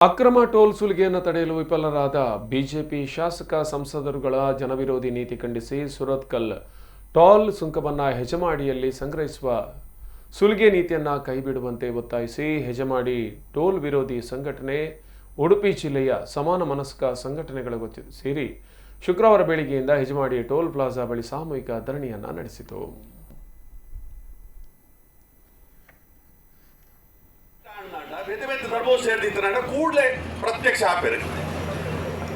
ಅಕ್ರಮ ಟೋಲ್ ಸುಲಿಗೆಯನ್ನು ತಡೆಯಲು ವಿಫಲರಾದ ಬಿಜೆಪಿ ಶಾಸಕ ಸಂಸದರುಗಳ ಜನವಿರೋಧಿ ನೀತಿ ಖಂಡಿಸಿ ಸುರತ್ಕಲ್ ಟೋಲ್ ಸುಂಕವನ್ನು ಹೆಜಮಾಡಿಯಲ್ಲಿ ಸಂಗ್ರಹಿಸುವ ಸುಲಿಗೆ ನೀತಿಯನ್ನು ಕೈಬಿಡುವಂತೆ ಒತ್ತಾಯಿಸಿ ಹೆಜಮಾಡಿ ಟೋಲ್ ವಿರೋಧಿ ಸಂಘಟನೆ ಉಡುಪಿ ಜಿಲ್ಲೆಯ ಸಮಾನ ಮನಸ್ಕ ಸಂಘಟನೆಗಳ ಸೇರಿ ಶುಕ್ರವಾರ ಬೆಳಿಗ್ಗೆಯಿಂದ ಹೆಜಮಾಡಿ ಟೋಲ್ ಪ್ಲಾಜಾ ಬಳಿ ಸಾಮೂಹಿಕ ಧರಣಿಯನ್ನು ನಡೆಸಿತು. ಬೇತೆ ಬೇತೆ ಧರ್ಮವು ಸೇರ್ದಿತ್ತು ಕೂಡಲೇ ಪ್ರತ್ಯಕ್ಷ ಆಪೇರು.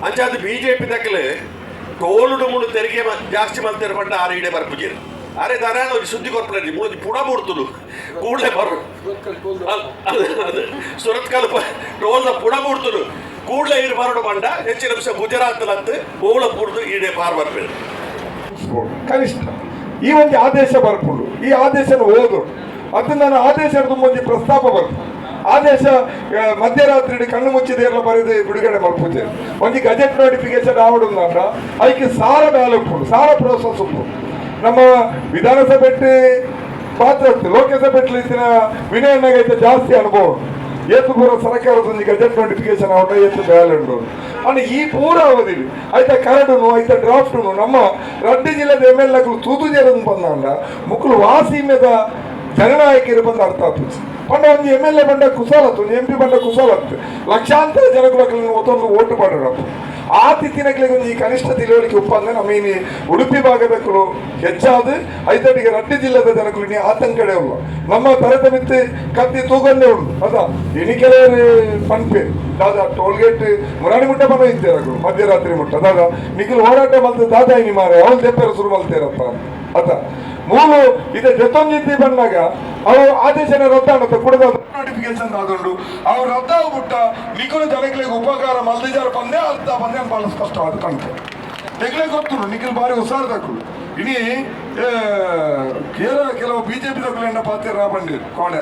ಅಂಚಾದ ಬಿಜೆಪಿ ದಕ್ಕಲೆ ಟೋಲುಡು ಮುಳು ತೆರಿಗೆ ಜಾಸ್ತಿ ಮಲ್ತೇರು ಪಂಡ ಆರು ಇಡೆ ಬರ್ಪುಜೇರು. ಅರೆ ದಾರಾಣ ಒಂಜಿ ಸುದ್ದಿ ಕೊರ್ಪುಲಿ ಮೂಜಿ ಪುಡ ಮೂಡ್ತುಲು ಕೂಡಲೇ ಬರು. ಅದು ಅದು ಸುರತ್ಕಲ್ ಟೋಲ್ದ ಪುಡ ಮೂಡ್ತುಲು ಕೂಡಲೇ ಇರು ಬರೋಡು ಪಂಡ ಹೆಚ್ಚಿನ ಅಂಶ ಗುಜರಾತ್ ಲತ್ತು ಓಳ ಪೂರ್ದು ಈಡೆ ಪಾರ್ ಬರ್ಪೇರು. ಕನಿಷ್ಠ ಈ ಒಂದು ಆದೇಶ ಬರ್ಪುಂಡು. ಈ ಆದೇಶನ ಓದು ಅದು ನಾನು ಆದೇಶ ಒಂಜಿ ಪ್ರಸ್ತಾಪ ಬರ್ಪು. ಆದೇಶ ಮಧ್ಯರಾತ್ರಿ ಕಣ್ಣು ಮುಚ್ಚಿದ ಬರೆದು ಬಿಡುಗಡೆ ಮಲ್ಪುಜೆ. ಒಂಜಿ ಗಜೆಟ್ ನೋಟಿಫಿಕೇಶನ್ ಆವಡು ಅಂಡ ಐಕ್ ಸಾರ ಬ್ಯಾಲೆ ಉಪ್ಪುಂಡು, ಸಾರ ಪ್ರೋಸೆಸ್ ಉಪ್ಪು. ನಮ್ಮ ವಿಧಾನಸಭೆ ಪಾತ್ರ ಲೋಕಸಭೆ ಇತ್ತಿನ ವಿನಯಣ್ಣಗೈತೆ ಜಾಸ್ತಿ ಅನುಭವ ಉಂಟು. ಏತು ಪೂರ ಸರ್ಕಾರದ ಒಂಜಿ ಗಜೆಟ್ ನೋಟಿಫಿಕೇಶನ್ ಆವಡ ಏತು ಬ್ಯಾಲೆ ಉಂಡು. ಅಂಡ್ ಈ ಪೂರ ಅವಧಿಲಿ ಐತ ಕರಡುನು ಐತ ಡ್ರಾಫ್ಟ್ನು ನಮ್ಮ ರಡ್ಡು ಜಿಲ್ಲೆದ ಎಮ್ ಎಲ್ ಎಗಳು ತೂತು ಜೇರದು ಬಂದಾಂಡ ಮುಕ್ಕುಲು ವಾಸೀಮೆದ ಜನನಾಯಕರು ಬಂದು ಅರ್ಥ ಆಪುಜಿ. ಪಂಡ ಒಂಜಿ M L A ಬಂಡ ಕುಸಾಲತ್ತು, ಒಂಜಿ ಎಂ ಪಿ ಬಂಡ ಕುಸಾಲತ್ತು. ಲಕ್ಷಾಂತರ ಜನಗಳು ಒತ್ತೊಂದು ಓಟು ಪಾಡೋರಪ್ಪ. ಆ ತಿತ್ತಿನಕ್ಲಿಗೆ ಒಂಜಿ ಕನಿಷ್ಠ ತಿಳುವಳಿಕೆ ಉಪ್ಪಂದೆ ನಮ್ಮ ಈ ಉಡುಪಿ ಭಾಗದಕ್ಕಲು ಹೆಚ್ಚಾದ ಐತಟಿಗೆ ರಡ್ಡು ಜಿಲ್ಲೆದ ಜನಗಳು ಇನಿ ಆತಂಕಡೆ ಉಲ್ಲ. ನಮ್ಮ ತರತಮಿತ್ತು ಕತ್ತಿ ತೂಗಂದೇ ಉಂಡು. ಅದ ಇನಿ ಕೆಲವರು ಪನ್ಪೆ ದಾದಾ ಟೋಲ್ ಗೇಟ್ ಮುರಾಣಿ ಮುಟ್ಟ ಮನ ಇದ್ದೇರಗಳು ಮಧ್ಯರಾತ್ರಿ ಮುಟ್ಟ ದಾದಾ ನಿಖಿಲ್ ಹೋರಾಟ ಮಲ್ತ ದಾದಾ ಇನಿ ಮಾರೆ ಅವಳು ದೆಪ್ಪೆರ ಶುರು ಮಲ್ತೇರಪ್ಪ ಅತ ಮೂಲು ಇದೆ ಜೊತೊಂಜಿತ್ತಿ ಬಂದಾಗ ಅವು ಆದೇಶನ ರದ್ದಾಣತ್ತ ಕುಡದ ನೋಟಿಫಿಕೇಶನ್ ಆದುಂಡು. ಅವು ರದ್ದಾವು ಬಿಟ್ಟ ನಿಖಿಲು ಜನಗಳಿಗೆ ಉಪಕಾರ ಮಲ್ದಿಜಾರ ಬಂದೇ ಅರ್ಥ ಬಂದೇ ಬಹಳ ಸ್ಪಷ್ಟವಾದ ಕಾಣ್ತದೆ. ತೆಗ್ಲೆ ಗೊತ್ತುಂಡು ನಿಖಿಲ್ ಬಾರಿ ಹುಷಾರ್ದಾಕುಲು. ಇನಿ ಕೇರಳ ಕೆಲವು ಬಿಜೆಪಿ ದಕ್ಕುಲೆಂಡ ಪಾತ್ರ ಬಂದಿರು ಕೋಣೆ.